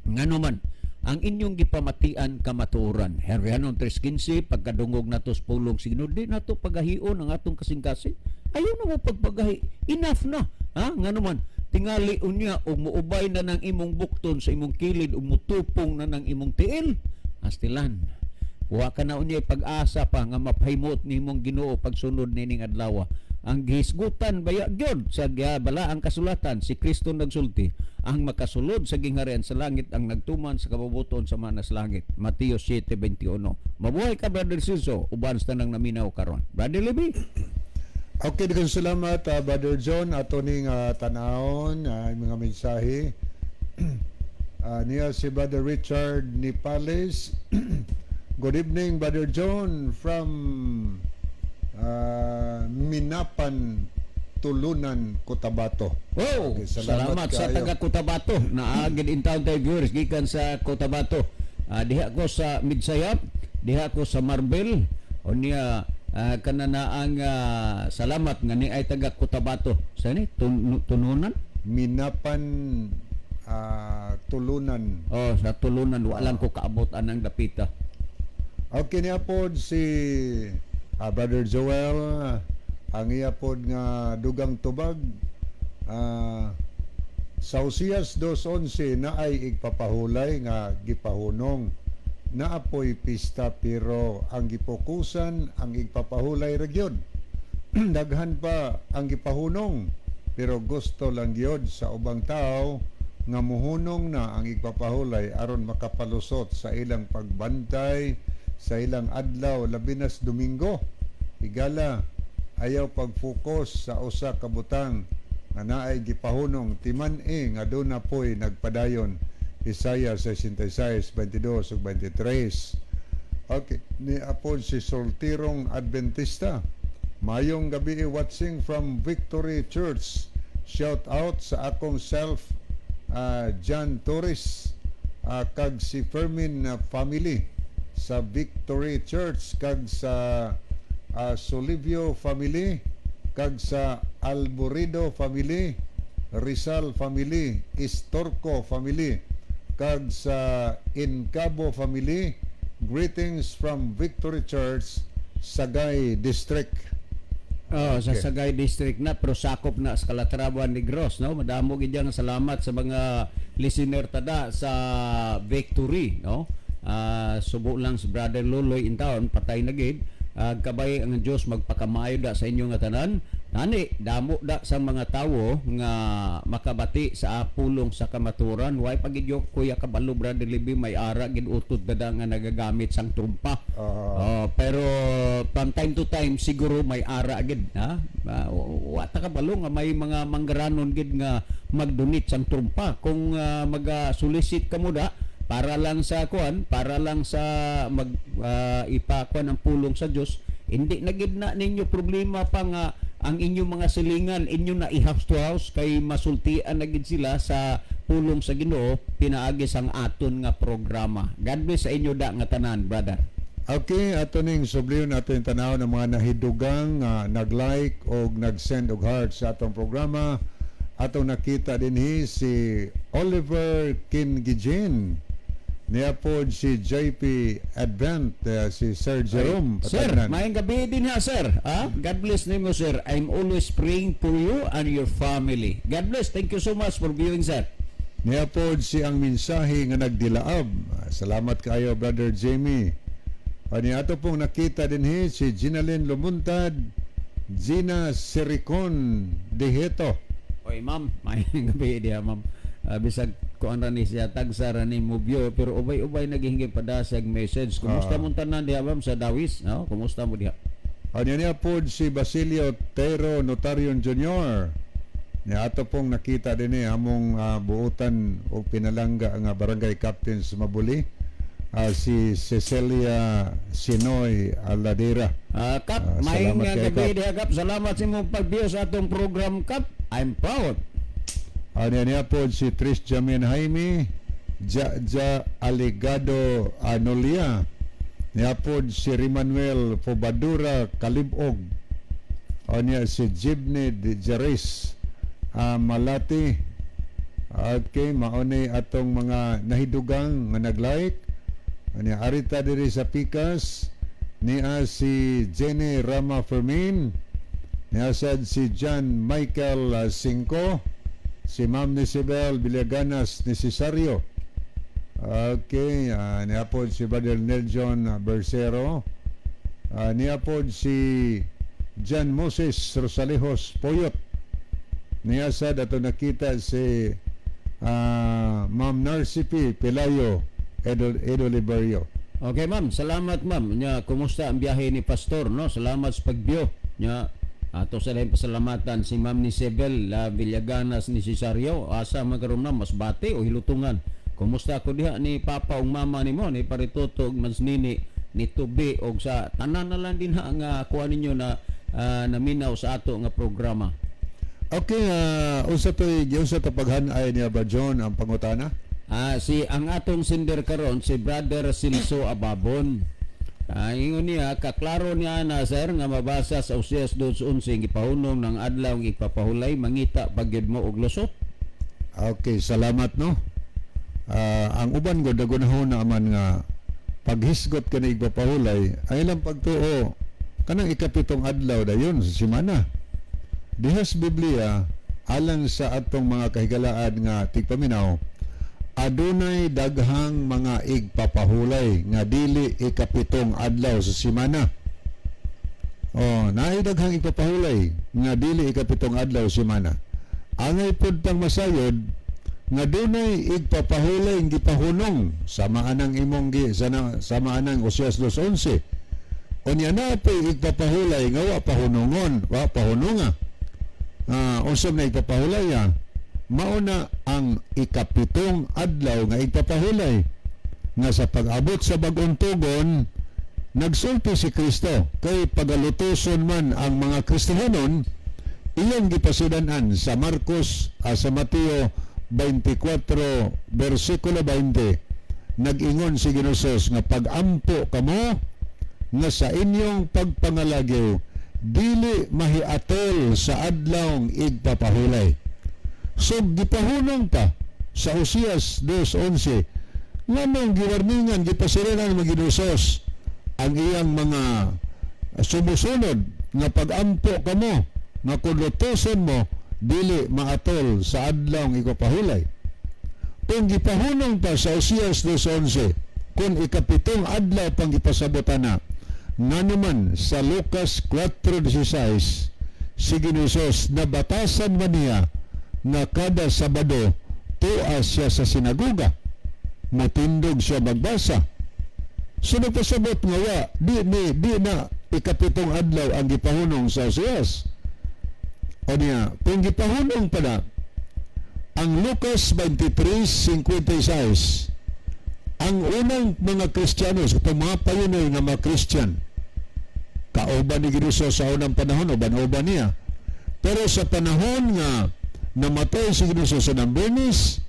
Ngano man ang inyong gipamatian kamatuoran. Hebreanon 3:15, pagkadungog nato sa pulong sa Ginoo, di nato pagahion ang atong kasing-kasing. Ayaw na mo pagpagahi, enough na, ha? Ngano man tingali unya ug muubay na ng imong bukton sa imong kilid ug mutupong na ng imong tiil, astilan. Wa ka na unya pag-asa pa nga mapahimot nimong Ginoo pagsunod nining adlaw. Ang gihisgutan baya gyud sa balaang kasulatan, si Kristo nagsulti, ang makasulod sa gingharian sa langit ang nagtuman sa kabubuton sa manas langit. Mateo 7:21. Mabuhay ka, Brother Silso, uban sa tanang naminaw karon. Brother Libby. Okay, daghang salamat, Brother John, ato ning tanawon mga mensahe. Niya si Brother Richard Nipales. "Good evening, Brother John, from Minapan, Tulunan, Cotabato." Wow, Okay, salamat, salamat sa kaayo. Taga Cotabato. Naagid in town tayo viewers gikan sa Cotabato. Diha ko sa Midsayap, diha ko sa Marbel. Unya kana na ang salamat nga ni ay taga Cotabato. Sa ni Tununan? Minapan, Tulunan. Oh, sa Tulunan, wala lang ko kaabot anang dapita. Okay, niya pod si Brother Joel, ang iya pod nga dugang tubag, sa Osias 2:11 na ay igpapahulay nga gipahunong. Naapoy pista pero ang gipokusan ang igpapahulay ra gyud. Daghan pa ang gipahunong pero gusto lang gyud sa ubang tao nga muhunong na ang igpapahulay aron makapalusot sa ilang pagbantay sa ilang adlaw, labi na sa Domingo. Higala, ayaw pag-focus sa usa ka butang nga naay gipahunong, timan-i nga duna po'y nagpadayon. Isaiah 66:22 ug 23. Okay, ni apod si Soltirong Adventista. "Mayong gabi, watching from Victory Church. Shout out sa akong self, John Torres, kag si Fermin family sa Victory Church, kag sa Solivio family, kag sa Alborido family, Rizal family, Istorco family, kag sa Incabo family. Greetings from Victory Church, Sagay District." Oh, sa Sagay District na pero sakop na sa Calatrava Negros, no? Madamo gid nga salamat sa mga listener tada sa Victory, no? Subo lang si Brother Loloy in town, patay na gid. Kabay ang Dios magpakamaayo da sa inyo nga tanan. Tani damo da sa mga tawo nga makabati sa pulong sa kamaturan. Way pagid yo kuya kabalo, Brother Libby, may ara gid utod da nga nagagamit sang trumpa. Oh, pero from time to time siguro may ara gid, ha. Wa ta kabalo nga may mga manggaranon gid nga mag-donate sang trumpa kung maga-solicit kamo da para lang sa kuan, para lang sa mag ipakuan ang pulong sa Dios. Hindi na gid na ninyo problema pa nga ang inyong mga silingan inyo na i-house to house kay masultian na gid sila sa pulong sa Ginoo pinaagi sang aton nga programa. God bless sa inyo da nga tanan, brother. Okay, ato ning subliyon natin tanaw ng mga nahidugang nag-like o nag-send og heart sa atong programa. Atong nakita dinhi si Oliver Kingijin. Niya pod si JP Advent, si Sir Jerome Sir, Patagnan. maayong gabi din ha, sir. Ah? God bless nimo, sir. I'm always praying for you and your family. God bless. Thank you so much for viewing, sir. Niya pod si ang mensahe nga nagdilaab. Salamat kaayo, Brother Jamie. Ani ato pong nakita dinhi si Ginalyn Lumuntad, Gina Sericon Deheto. Oy, ma'am, maayong gabi diha, ma'am. Bisag kuan ra ni siya, tagsa ra ni mubyo, pero ubay-ubay nagihinggi padasag message. Kumusta mong tanan diha, ma'am, sa Dawis? No? Kumusta mo diha? Ani niya pod si Basilio Tero Notarion Jr. Niya ato pong nakita dinhi among buutan o pinalangga nga barangay captain sa Mabuli, si Cecilia Sinoy Aladera. Kap, Salamat maayong kay gabi Kap. diha, Kap. Salamat sa imong pag-view sa atong program, Kap. I'm proud. Ani niya pod si Tris Jamin Jaime, Ja Ja Aligado Anolia. Niya pod si Rimanuel Pobadura Kalibog. Anya si Jibne de Jerez Malati. Okay, mauni atong mga nahidugang nga nag-like. Anya arita diri sa Pikas niya si Jenny Rama Fermin. Niya sad si John Michael Cinco, si Ma'am Nisibel Villaganas Necesario. Okay, niya po si Brother Neljon Bersero. Niya po si John Moses Rosalejos Poyot. Niya sad ato nakita si Ma'am Narcy P. Pelayo Edo, Edo Liberio. Okay, ma'am, salamat, ma'am. Nya, kumusta ang biyahe ni Pastor, no? Salamat sa pag-view. Nya, ato sa laing pasalamatan si Ma'am ni Sebel La Villaganas ni Cesario. Asa man karon, ma'am, Masbate o Hilutungan? Kumusta ko diha ni papa ug mama nimo ni Paritoto ug Mansnini ni Tubi og sa tanan na lang din ha nga kuha ninyo na naminaw sa ato nga programa. Okay, unsa to'y giunsa ta paghan-ay niya ba John ang pangutana? Si ang atong sender karon si Brother Silso Ababon. Ingon niya, kaklaro niya na, sir, nga mabasa sa Oseas 2:11 gipahunong ng adlaw ang ipapahulay, mangita pagyud mo og lusot. Okay, salamat, no. Ang uban gud nagunahon na man nga paghisgot kani igpapahulay ay ilang pagtuo kanang ikapitong adlaw dayon sa semana. Diha sa Biblia, alang sa atong mga kahigalaan nga tigpaminaw, adunay daghang mga igpapahulay nga dili ikapitong adlaw sa semana. Oh, naay daghang igpapahulay nga dili ikapitong adlaw sa semana. Angay pud pang masayod nga dunay igpapahulay ang gipahunong sama anang imong gi sana sama anang Oseas 2:11. Unya na po'y igpapahulay nga wa pahunungon, wa pahununga. Unsa na igpapahulay ah? Mao na ang ikapitong adlaw nga igpapahulay nga sa pag-abot sa bag-ong tugon nagsulti si Kristo kay pagalutoson man ang mga Kristohanon, iyang gipasudanan sa Marcos sa Mateo 24 versikulo 20. Nag-ingon si Ginoong nga pag-ampo kamo nga sa inyong pagpangalagyo dili mahiatol sa adlawng igpapahulay. So gipahunong pa sa Oseas 2:11 nganong giwarningan, gipasirenan mga Ginoong ang iyang mga sumusunod nga pag-ampo kamo nga kung lutoson mo dili maatol sa adlawng igpapahulay. Kung gipahunong pa sa Oseas 2:11 kung ikapitong adlaw pang gipasabotan na, nga naman sa Lucas 4:16 si Ginoong nabatasan man niya nga kada Sabado tua siya sa sinagoga, matindog siya magbasa. So nagpasabot nga wa di, ni, di na ikapitong adlaw ang gipahunong sa Oseas. O niya, kung gipahunong pa na ang Lucas 23:56, ang unang mga Kristiyano, sa itong mga pioneer nga mga Christian, kaabot Kauban ni Kristo sa unang panahon, uban-uban niya. Pero sa panahon nga namatay si Kristo sa Nambernis,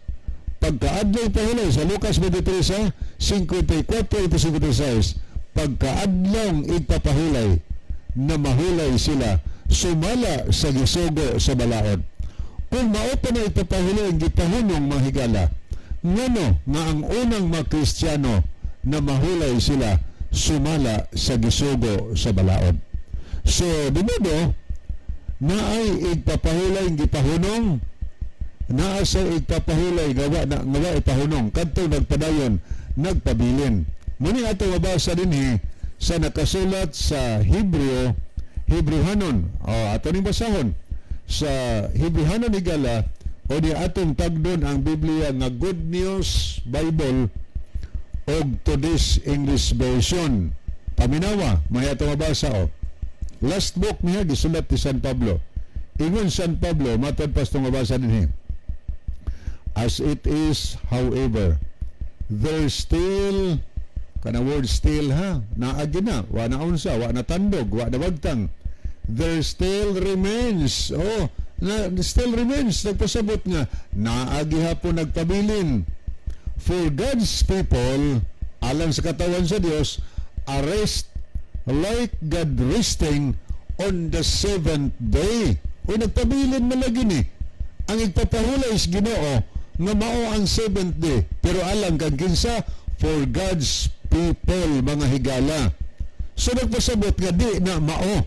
pagkaadlaw pahulay sa Lucas 23 sa 54 to 56, pagkaadlaw igpapahulay na mahulay sila sumala sa gisugo sa balaod. Kung mao pa na ipapahulay ang gipahunong, mga higala, ngano nga ang unang mga Kristiyano na mahulay sila sumala sa gisugo sa balaod? So, de modo, naay igpapahulay ang gipahunong, naa sa igpapahulay gawa na nga ipahunong kadto nagpadayon, nagpabilin. Muni ato mabasa dinhi sa nakasulat sa Hebreo, Hebrehanon. O ato ning basahon sa Hebrehanon, higala, o di atong tagdon ang Biblia nga Good News Bible og Today's English Version. Paminawa, may ato mabasa o. Last book niya gisulat ni San Pablo. Ingon San Pablo, matod pas itong mabasa dinhi. "As it is, however, there still," kana word "still" ha, naagi na, wa na unsa, wa na tandog, wa na wagtang. "There still remains," oh, na, "still remains," nagpasabot nga, naagi hapon nagpabilin. "For God's people," alang sa katawan sa Dios, "a rest like God resting on the seventh day." O nagpabilin man lagi ni. Ang igpapahulay is Ginoo nga mao ang seventh day. Pero alang kang kinsa? For God's people, mga higala. So nagpasabot nga di na mao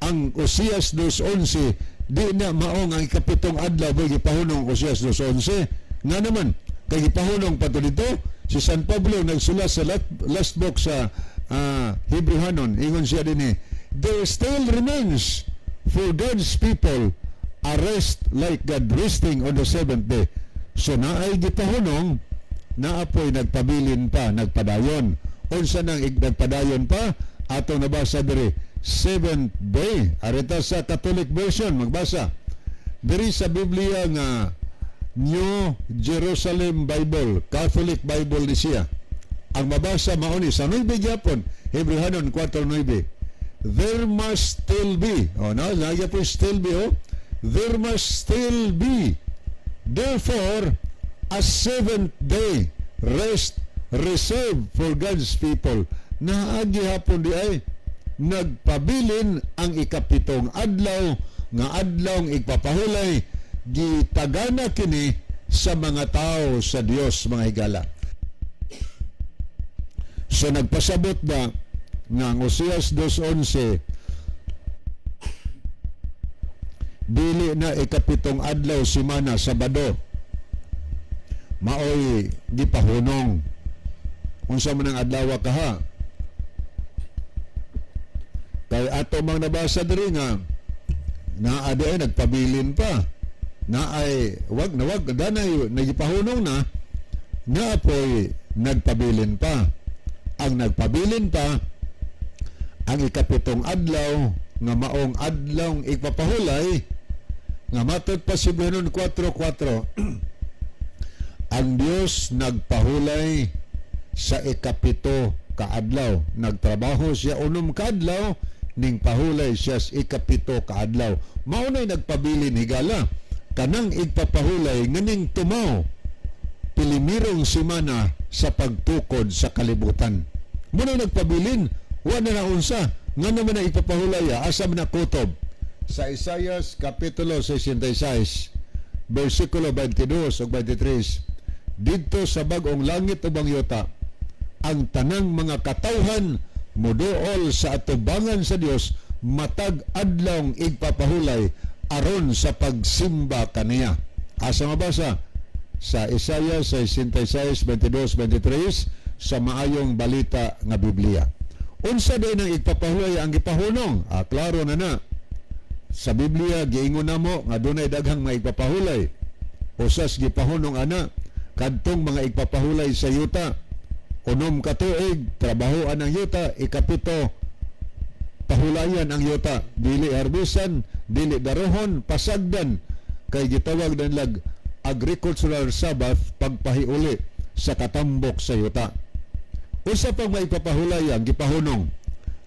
ang Osias 2.11, di na mao nga ang ikapitong adlaw ba gipahunong Osias 2.11. Nga naman kay gipahunong pa to dito si San Pablo nagsulat sa last book sa Hebrehanon. Ingon siya dinhi, "There still remains for God's people a rest like God resting on the seventh day." So naay gipahunong, naapoy nagpabilin pa, nagpadayon. Unsa nang nagpadayon pa? Ato nabasa diri, seventh day. Arita sa Catholic version, magbasa. Diri sa Biblia nga New Jerusalem Bible, Catholic Bible ni siya. Ang mabasa mao ni sa 9 gyapon, Hebrehanon 4:9. "There must still be." Oh, na, lagi po "still be" oh. "There must still be, therefore, a seventh day rest reserved for God's people." Naagi hapon di ay nagpabilin ang ikapitong adlaw nga adlaw igpapahulay, gitagana kini sa mga tao sa Dios, mga higala. So nagpasabot na nga ang Osias 2.11 dili na ikapitong adlaw, simana, Sabado maoy gipahunong. Unsa man ang adlaw kaha? Kay ato mang nabasa diri nga naa di ay nagpabilin pa, na ay wag na wag danay nagipahunong na, naapoy nagpabilin pa. Ang nagpabilin pa ang ikapitong adlaw nga maong adlaw igpapahulay nga matod pa si Hebrehanon 4.4, ang Dios nagpahulay sa ikapito kaadlaw. Nagtrabaho siya 6 kaadlaw, ning pahulay siya sa ikapito kaadlaw. Mao na'y nagpabilin, higala, kanang igpapahulay nga ning tumaw pilimirong simana sa pagtukod sa kalibutan. Muna nagpabilin, wa na naunsa. Nga naman na ipapahulay, asa man na kutob? Sa Isaias Kapitulo 66, versikulo 22 ug 23, didto sa bag-ong langit ug ang yuta, ang tanang mga katawhan muduol sa atubangan sa Dios matag adlawng igpapahulay aron sa pagsimba kaniya. Asa mabasa? Sa Isaiah 66, 22, 23 sa Maayong Balita nga Biblia. Unsa day nang igpapahulay ang gipahunong? Ah, klaro na na. Sa Biblia giingon namo nga dunay daghang mga igpapahulay. Usas gipahunong ana kadtong mga igpapahulay sa yuta. 6 ka tuig trabahoan ang yuta, ikapito pahulayan ang yuta, dili harbisan, dili darohon, pasagdan kay gitawag danlag agricultural Sabbath, pagpahiuli sa katambok sa yuta. Usa pang maipapahulay ang gipahunong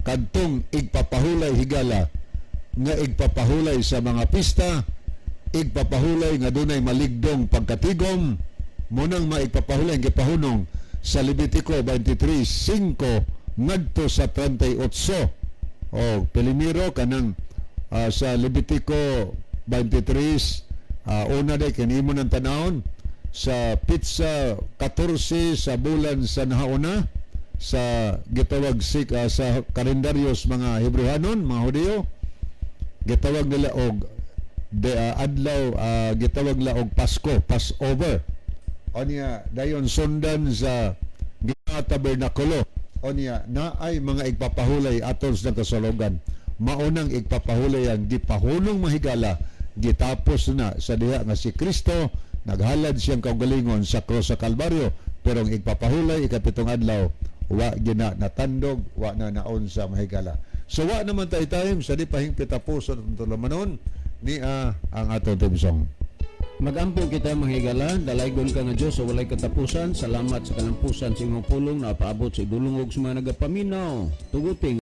Kadtong igpapahulay, higala, nga igpapahulay sa mga pista, igpapahulay nga dunay maligdong pagkatigom, munang maigpapahulay ang gipahunong sa Levitico 23:5 ngadto sa 38. O pilimiro kanang sa Levitico 23, una day kanimo ng tanawon sa petsa 14 sa bulan sa nahauna sa gitawag sik sa kalendaryo sa mga Hebrehanon, mga Hudiyo, gitawag nila og de, adlaw, gitawag nila og Pasko, Passover. Onya dayon sundan sa gitawag tabernakulo. Onya naay mga igpapahulay atol sa kasalogan. Maunang igpapahulay ang gipahunong, mahigala, gitapos na sa diha nga si Kristo naghalad siyang kaugalingon sa krus sa Kalbaryo, pero ang igpapahulay ikapitong adlaw wa gina natandog, wa na naon sa, mahigala. So wa naman tayo time sa di pahingpit tapuson atong tulumanon ni ang atong theme song. Magampo kita, mga higala. Dalaygon ka nga Diyos sa walay katapusan. Salamat sa kalampusan sa imong pulong na paabot sa idulong og sa mga nagapaminaw. Tuguti